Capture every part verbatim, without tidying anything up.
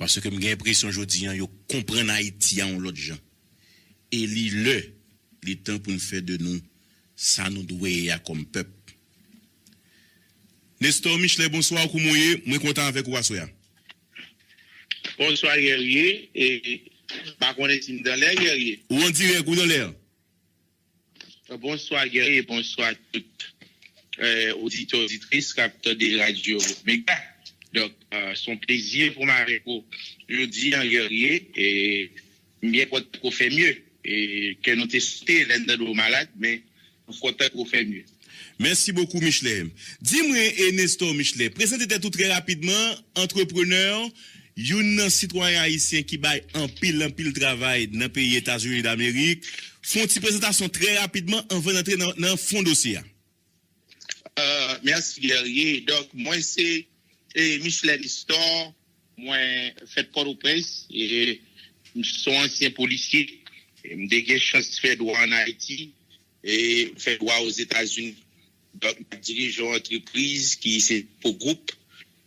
Paske m gen enpresyon jodi a, yo konprann Ayiti a yon lòt jan. E li lè, li tan pou n fè de nou sa nou dwe ye a kòm pèp. Nestor Michelet, bonswa, kouman w ye? Mwen kontan avèk ou aswè a. Bonswa, Guerrier. E, m pa konnen si m dan lè, Guerrier. Ou an dirèk, ou dan lè. Bonswa, Guerrier, bonswa tout eh, oditè, oditris k ap tande Radyo Mega. Donk, eh, se yon plezi pou m avèk ou jodi a, Guerrier. E m byen kontan ke w fè mye. E ke nou te swete lè n tande w malad, men nou kontan ke w fè mye. Mèsi bokou, Michelet. Di mwen, e Nestor Michelet, prezante tèt ou trè rapidman, antreprenè, youn nan sitwayen ayisyen ki bay anpil, anpil travay nan peyi Etazini Damerik. Fè yon ti prezantasyon trè rapidman anvan n antre nan, nan fon dosye a. Uh, mèsi, Guerrier. Donk, mwen se eh, Michelet Nestor. Mwen fèt Pòtoprens. E m se yon ansyen polisye. E m te gen chans fè dwa ann Ayiti. E m fè dwa Ozetazini. Donk, m ap dirije yon antrepriz ki se Seco Group.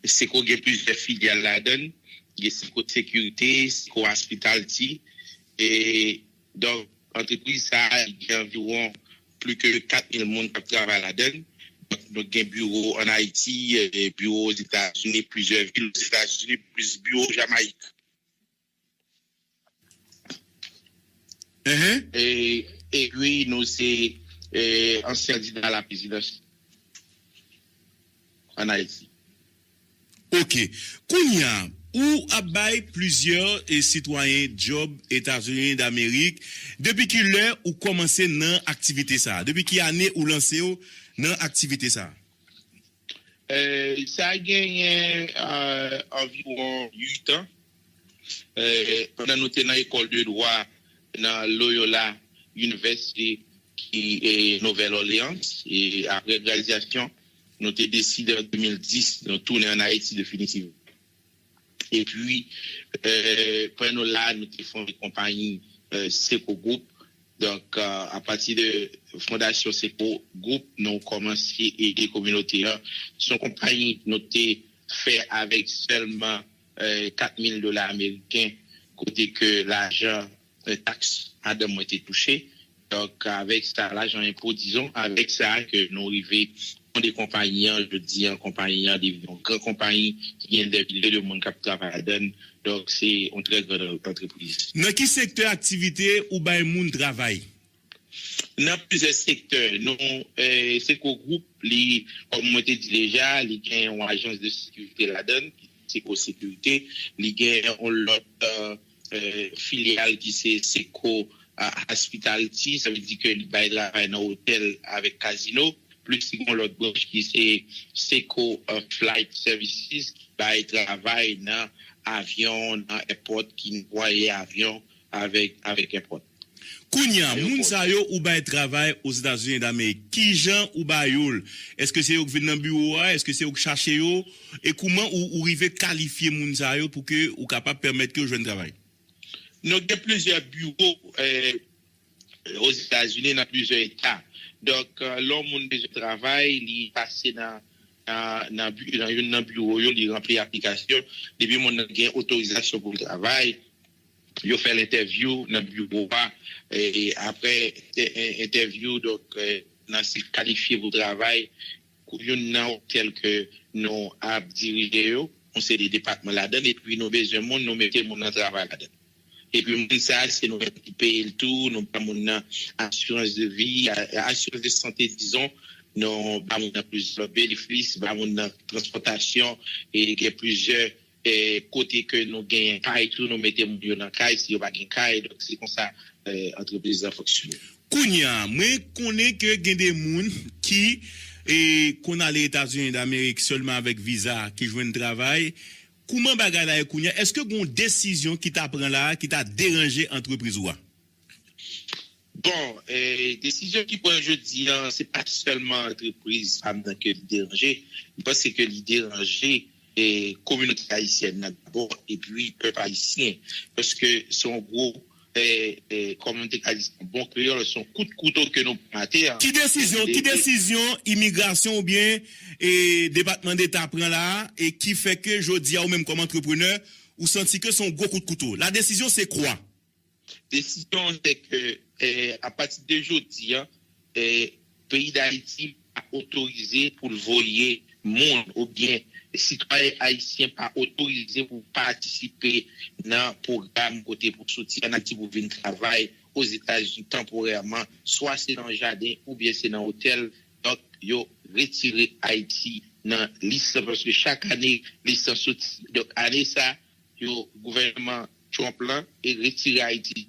Seco gen plizyè filyal ladan l. Gen Seco Sekirite, Seco Hospitality. E Donk, antrepriz sa a, li gen anviwon plis ke kat mil moun k ap travay ladan l. Donk, nou gen biwo ann Ayiti, eh, biwo Ozetazini, plizyè vil Ozetazini, plis biwo Jamayik. Enhen. E, epi, nou se eh, ansyen kandida a la prezidans ann Ayiti. Ok. Kounye a, ou ap bay plizyè eh, sitwayen djòb Etazini Damerik. Depi ki lè ou kòmanse nan aktivite sa a? Depi ki ane ou lanse w nan aktivite sa a? Eh, sa genyen eh, anviwon uit an. Eh, pandan nou te nan ekòl de dwa nan Loyola University ki eh, Nouvèl Òleyans, e apre gradyasyon, nou te deside an de mil dis, nou tounen ann Ayiti definitivman. Epi, eh, pandan nou la, nou te fonde konpayi eh, Seco Group. Donk, eh, apati de fondasyon Seco Group, nou kòmanse ede kominote a. Se yon konpayi nou te fè avèk sèlman eh, kat mil dola ameriken, kote ke lajan eh, taks madanm mwen te touche. Donk, avèk sa, lajan enpo, dizon, avèk sa ke nou rive fonde konpayi an, jodi an, konpayi an devni yon gran konpayi ki gen dè milye de moun k ap travay ladan l. Donk, se yon trè gran antrepriz. Nan ki sektè aktivite ou bay moun travay? Nan plizyè sektè, nou, eh, Seco Group, li, kòm mwen te di deja, li gen yon ajans de sekirite ladan l, Seco Sekirite, li gen yon lòt eh, eh, filyal ki se Seco eh, Hospitality, sa vle di ke li bay travay nan otèl avèk kazino, plis li gen yon lòt branch ki se Seco eh, Flight Services, ki bay travay nan avyon, nan èpòt, ki netwaye avyon avèk, avèk èpòt. Kounye a, moun sa yo ou bay travay Ozetazini Damerik, kijan ou ba yo l? Èske se yo k vin nan biwo a? Èske se yo k chache yo? E kouman ou, ou rive kalifye moun sa yo pou ke ou kapab pèmèt ke yo jwenn travay? Nou gen plizyè biwo eh, Ozetazini nan plizyè eta. Donk, eh, lè yon moun bezwen travay, li pase nan, nan, nan, bi- nan youn nan biwo yo, li ranpli aplikasyon. Depi moun nan gen otorizasyon pou l travay, yo fè l entèvyou nan biwo a. E apre te- en- entèvyou, donk, eh, nan si kalifye pou travay, kou- youn nan otèl ke nou ap dirije yo, yon seri de depatman ladan l, epi nou bezwen moun, nou mete moun nan travay ladan l. Epi moun sa a, se nou menm ki peye l tou, nou ba moun nan asirans de vi, a- asirans de sante, dizon, nou ba moun nan plizyè lòt benefis, ba moun nan transpòtasyon, e gen plizyè eh, kote ke nou genyen kay tou, nou mete moun yo nan kay, si yo pa gen kay, donk se konsa eh, antrepriz la fonksyone. Kounye a, mwen konnen ke gen de moun ki eh, konn ale Etazini Damerik sèlman avèk viza ki jwenn travay. Kouman bagay la ye kounye a? Èske gen yon desizyon ki ta pran la a ki ta deranje antrepriz ou a? Bon, eh, desizyon ki pran jodi a, se pa sèlman antrepriz pa m nan ke li deranje. M panse ke li deranje eh, kominote ayisyèn nan dabò, epi pèp ayisyen. Paske se yon gwo, eh, eh, kòman m te ka di sa, bon kreyòl, se yon kout kouto ke nou pran atè a. Ki desizyon, ki desizyon imigrasyon oubyen eh, Depatman Deta pran la a, e ki fè ke jodi a ou menm kòm antreprenè, ou santi ke se yon gwo kout kouto. La décision, c'est quoi? Desizyon se ke, eh, apati de jodi a, eh, peyi Dayiti pa otorize pou l voye moun oubyen sitwayen ayisyen pa otorize pou patisipe nan pwogram kote pou soti ann Ayiti pou vin travay Ozetazini tanporèman, swa se nan jaden oubyen se nan otèl. Donk, yo retire Ayiti nan lis lan paske chak ane lis lan soti. Donk, ane sa, yo gouvènman Trump lan e retire Ayiti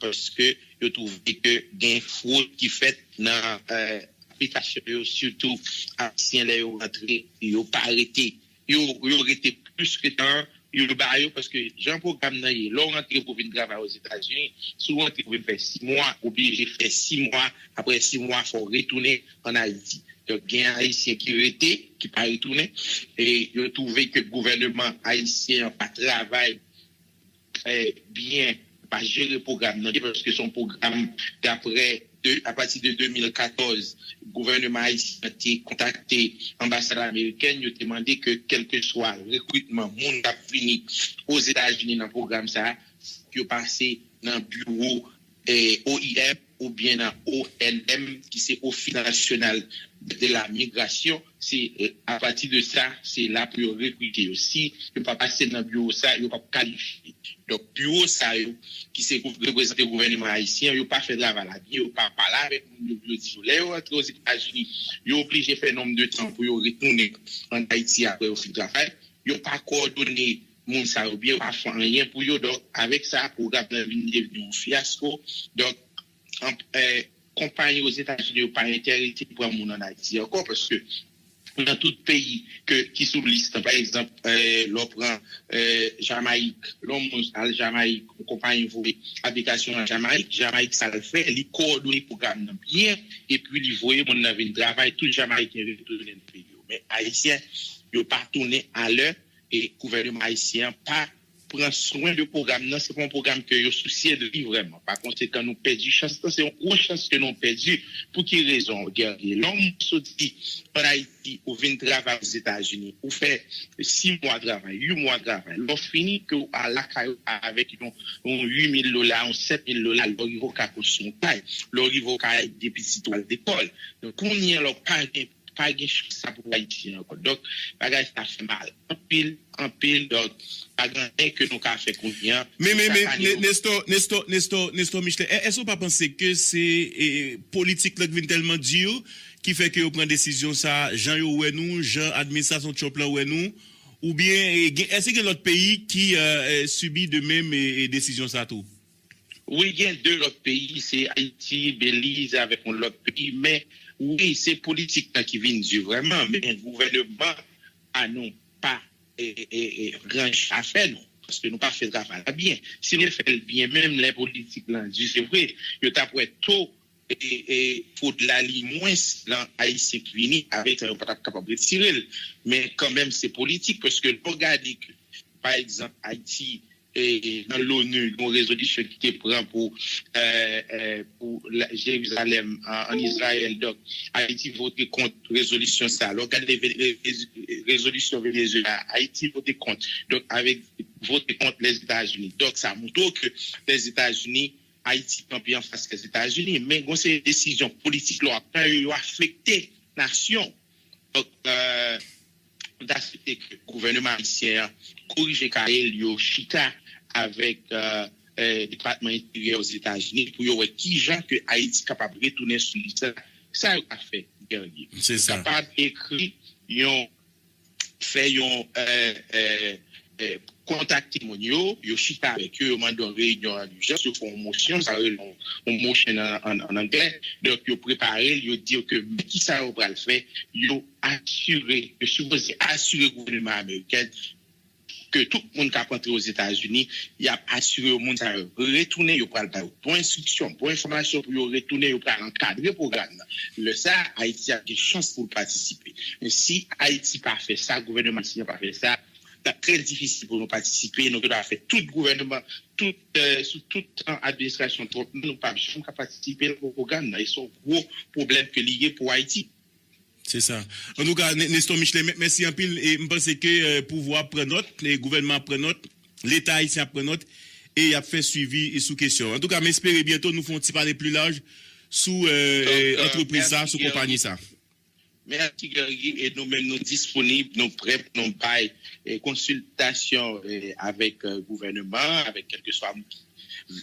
paske yo twouve ke gen fwod ki fèt nan aplikasyon yo, sitou Ayisyen lè yo rantre, yo pa rete. Yo, yo rete plis ke tan yo ba yo paske jan pwogram nan ye, lè w rantre pou vin travay Ozetazini, si w rantre pou vin fè sis mwa, w oblije fè sis mwa, apre sis mwa fò w retounen ann Ayiti. Donk, gen Ayisyen ki rete, ki pa retounen, e yo twouve ke gouvènman ayisyen an pa travay eh, byen, pa jere pwogram nan byen, paske se yon pwogram dapre de, apati de de mil katòz, gouvènman ayisyen an te kontakte anbasad amerikèn, yo te mande ke kèlkeswa rekritman moun k ap vini Ozetazini nan pwogram sa a, fòk yo pase nan biwo eh, O I M oubyen nan O N M, ki se Office National de la Migration. Se eh, apati de sa, se la pou yo rekrite yo. Si yo pa pase nan biwo sa, yo p ap kalifye. Donk, biwo sa yo, ki se reprezante gouvènman ayisyen, yo pa fè travay la byen, yo pa pale avèk moun yo, yo di yo, lè yo rantre Ozetazini, yo oblije fè nonm de tan pou yo retounen ann Ayiti apre yo fin travay. Yo pa kowòdone moun sa yo byen, yo pa fè anyen pou yo. Donk, avèk sa, pwogram nan vin devni yon fyasko. Donk, an- eh, konpayi Ozetazini yo pa enterese pran moun ann Ayiti ankò, paske nan tout peyi ke, ki sou lis lan, pa egzanp, eh, lè w pran eh, Jamayik, lè yon moun al Jamayik, yon konpayi voye aplikasyon nan Jamayik, Jamayik sa l fè, li kowòdone pwogram nan byen, epi li voye moun nan vin travay, tout Jamayiken retounen nan peyi yo. Men Ayisyen, yo pa tounen alè, e gouvènman ayisyen an pa pran swen de pwogram nan. Se pa yon pwogram ke yo sousye de li vrèman. Pa konsekan, nou pèdi chans lan. Se yon gwo chans ke nou pèdi. Pou ki rezon, Guerrier? Lè yon moun soti ann Ayiti, ou vin travay Ozetazini, ou fè sis mwa travay, uit mwa travay, lè w fini, ke w al lakay ou avèk yon, yon uit mil dola, yon sèt mil dola, lè w rive, w ka konstwi yon kay, lè w rive, w ka ede pitit ou al lekòl. Donk, kounye a, lè w pa gen pa gen chans sa pou Ayiti ankò. Donk, bagay sa fè mal anpil, anpil. Donk, pa gen anyen ke nou ka fè kounye a. Men, men, men, Nestor, Nestor, Nestor, Nestor Michelet, èske w pa panse ke se politik lan ki vin tèlman di ki fè ke yo pran desizyon sa, jan yo wè nou, jan administrasyon Trump lan wè nou, oubyen èske gen lòt peyi ki sibi de menm desizyon sa tou? Wi, gen de lòt peyi, se Ayiti, Beliz avèk yon lòt peyi, men wi, se politik lan ki vin di vrèman, men gouvènman pa nou pa e, e, e, ranje afè nou, paske nou pa fè travay la byen. Si nou te fè l byen, menm lè politik lan di, se vre, yo t ap wè to e, e, fwod la li mwens lan Ayisyen ki vini, avèk sa yo pa t ap kapab retire l. Men kanmenm, se politik, paske lè w gade ke, pa egzanp, Ayiti, e, nan l'ONU, yon rezolisyon ki te pran pou, e, e, pou Jerizalèm an Izrayèl. Donk, Ayiti vote kont rezolisyon sa. Lè w gade rezolisyon Venezuela, Ayiti vote kont. Donk, avèk vote kont Lèzetazini. Donk, sa montre w ke Lèzetazini, Ayiti kanpe anfas Lèzetazini. Men, gon seri desizyon politik lè w ap pran yo, yo afekte nasyon. Donk, e, m ta swete ke gouvènman ayisyen an korije kare l, yo chita avèk e, e, Depatman Enteryè Ozetazini pou yo wè kijan ke Ayiti kapab retounen sou lis sa. Sa yo ka fè, Guerrier. Se sa. Yo kapab ekri yon, fè yon, e, e, e, kontakte moun yo, yo chita avèk yo, yo mande yon reyinyon an ijans, yo fè yon mosyon, sa rele yon, yon motion an, an, an anglè. Donk, yo prepare l, yo di yo ke men kisa yo pral fè, yo asire, yo sipoze asire gouvènman ameriken ke tout moun k ap antre Ozetazini, y ap asire yo moun sa yo retounen, yo pral ba yo bon enstriksyon, bon enfòmasyon pou yo retounen, yo pral ankadre pwogram nan. Lè sa a, Ayiti ap gen chans pou l patisipe. Men si Ayiti pa fè sa, gouvènman ayisyen an pa fè sa, t ap trè difisil pou nou patisipe. Nou te dwe fè tout gouvènman, tout, e, sou tout tan administrasyon Trump, nou p ap janm ka patisipe nan pwogram nan. E se yon gwo pwoblèm ke li ye pou Ayiti. Se sa. Antouka, Nestor Michelet, mèsi anpil. E m panse ke pouvwa ap pran nòt, e gouvènman ap pran nòt. Leta ayisyen ap pran nòt e y ap fè swivi sou kesyon. Antouka, m espere byento nou fè yon ti pale pli laj sou, euh, euh, antrepriz sa, sou konpayi sa. Mèsi, Guerrier. E nou menm, nou disponib, nou prè pou nou bay, eh, konsiltasyon, eh, avèk, eh, gouvèneman, avèk kèlkeswa moun ki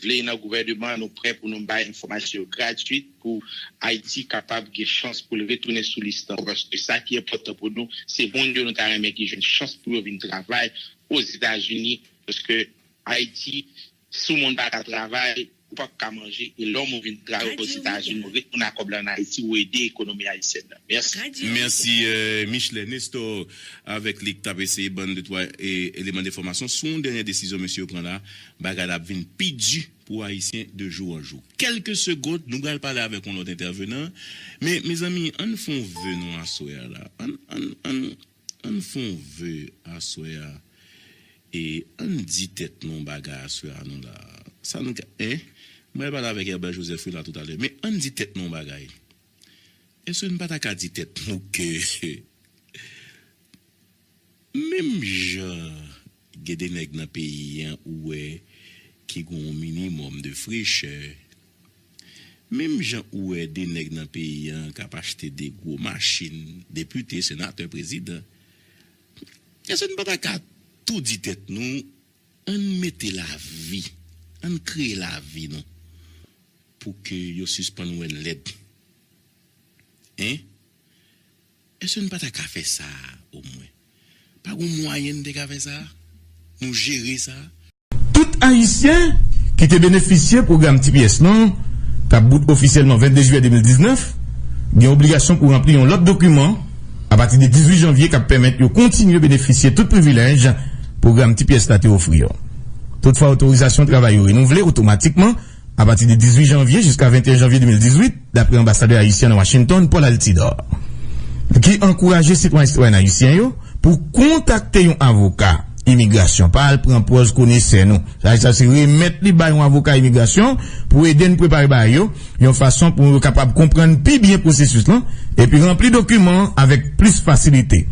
vle nan gouvèneman, nou prè pou nou bay enfòmasyon gratwit pou Ayiti kapab gen chans pou l retounen sou lis lan. Paske sa ki enpòtan pou nou, se moun yo nou ta renmen ki jwenn chans pou yo vin travay Ozetazini. Paske Ayiti, si w moun pa ka travay, ou p ap ka manje. E lè w moun vin travay Ozetazini, ou retounen ak kòb la ann Ayiti, ou ede ekonomi ayisyèn nan. Mèsi. Mèsi, euh, Michelet Nestor, avèk li k t ap eseye ban n de twa, e, eleman denfòmasyon sou yon dènye desizyon mesye yo pran la. Bagay la ap vin pi di pou Ayisyen de jou an jou. Kèlke segond, nou pral pale avèk yon lòt entèvenan. Men, mezanmi, ann fè yon ve non aswè a la. Ann, ann, ann, ann fè yon ve aswè a. E ann di tèt nou yon bagay aswè a non la. Sa nou ka, en? Mwen pral pale avèk Herbert Joseph wi la toutalè. Men ann di tèt nou yon bagay. Èske n pa ta ka di tèt nou ke menm jan gen de nèg nan peyi an ou wè ki gen yon minimòm de frechè, menm jan ou wè de nèg nan peyi an k ap achte de gwo machin, depite, senatè, prezidan, èske n pa ta ka tou di tèt nou, ann mete lavi, ann kreye lavi nou, pou ke yo sispann wè n lèd? En? Èske n pa ta ka fè sa a, omwen? Pa gen mwayen n te ka fè sa a? Nou jere sa a? Tout Ayisyen ki te benefisye pwogram T P S lan, k ap bout ofisyèlman vennde jiyè de mil diznèf, gen obligasyon pou ranpli yon lòt dokiman apati de dizuit janvye k ap pèmèt yo kontinye benefisye tout privilèj pwogram T P S la te ofri yo. Toutfwa, otorizasyon travay yo renouvle otomatikman apati de dizuit janvye jiska venteyen janvye de mil dizuit, dapre anbasadè ayisyen nan Washington, Paul Altidor, ki ankouraje sitwayen, sitwayèn ayisyen yo pou kontakte yon avoka imigrasyon, pa al pran pòz konesè non. Sa, sa se remèt li bay yon avoka imigrasyon pou ede n prepare bagay yo, yon fason pou yo kapab konprann pi byen pwosesis lan, epi ranpli dokiman an avèk plis fasilite.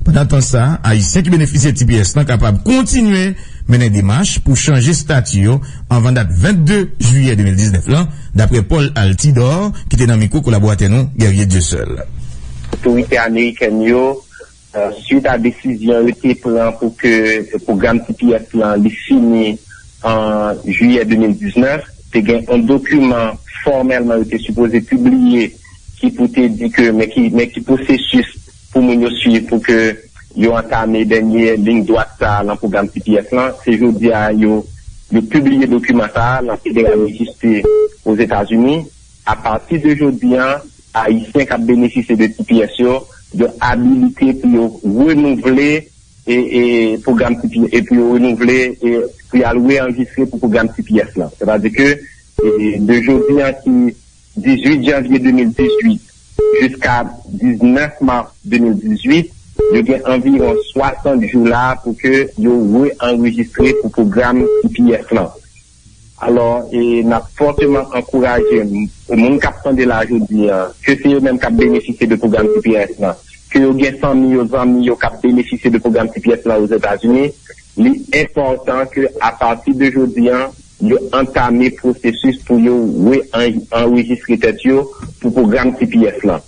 Pandan tan sa, Ayisyen ki benefisye T P S lan kapab kontinye mennen demach pou chanje estati yo anvan dat vennde jiyè de mil diznèf lan, dapre Paul Altidor, ki te nan mikwo kolaboratè nou, Guerrier Dieuseul. Otorite amerikèn yo, euh, swit a desizyon yo te pran pou ke pwogram T P S lan li fini an jiyè de mil diznèf, te gen yon dokiman fòmèlman yo te sipoze pibliye ki pou te di ke men ki, men ki pwosesis pou moun yo swiv pou ke yo antame dènye liy dwat sa a nan pwogram T P S lan. Se jodi a yo, yo pibliye dokiman sa a nan Federal Register Ozetazini. Apati de jodi a, Ayisyen k ap benefisye de T P S yo, yo abilite pou yo renouvle e, e pwogram T P S, e pou yo renouvle, e pou y al reanrejistre pou pwogram T P S lan. Sètadi ke, e, de jodi a ki dizuit janvye de mil dizuit jiska diznèf mas de mil dizuit, yo gen anviwon swasant jou la pou ke yo reanrejistre pou pwogram T P S lan. Alò, e, n ap fòteman ankouraje m-, moun k ap tande la jodi a, ke se yo menm k ap benefisye de pwogram T P S lan, ke yo gen fanmi yo, zanmi yo k ap benefisye de pwogram T P S lan Ozetazini, li enpòtan ke apati de jodi a, yo antame pwosesis pou yo re-anrejistre tèt yo pou pwogram T P S lan.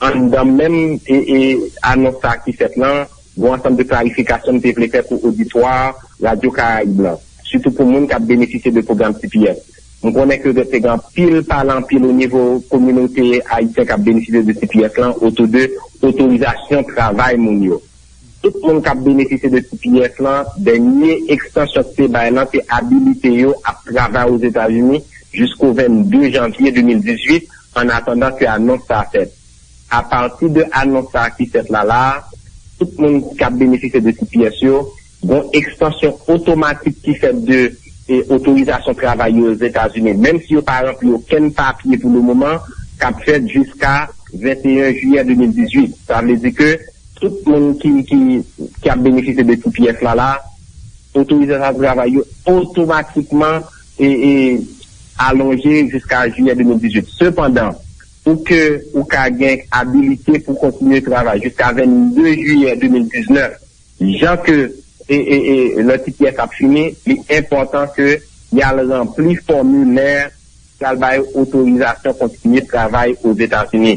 Anndan menm e, e anons sa ki fèt lan, gen yon ansanm de klarifikasyon m te vle fè pou oditwa Radyo Karayib lan, sitou pou moun k ap benefisye de pwogram T P S. M konnen ke te gen anpil pale anpil o nivo kominote ayisyen k ap benefisye de T P S lan otou de otorizasyon travay moun yo. Tout moun k ap benefisye de T P S lan, dènye ekstansyon ki te bay lan te abilite yo ap travay Ozetazini jisko vennde janvye de mil dizuit, an atandan ke anons sa a fèt. Apati de anons sa a ki fèt la la a, tout moun k ap benefisye de T P S yo, gon ekstansyon otomatik ki fèt de, e, otorizasyon travay yo Ozetazini, menm si yo pa ranpli okenn papye pou le moman, k ap fèt jiska venteyen jiyè de mil dizuit. Sa vle di ke tout moun ki, ki, ki ap benefisye de T P S la la, otorizasyon travay yo otomatikman e, e alonje jiska jiyè de mil dizuit. Sepandan, pou ke ou ka gen abilite pou kontinye travay jiska vennde jiyè de mil diznèf, jan ke e, e, e lè T P S ap fini, li enpòtan ke y al ranpli fòmilè k al bay otorizasyon kontinye travay Ozetazini.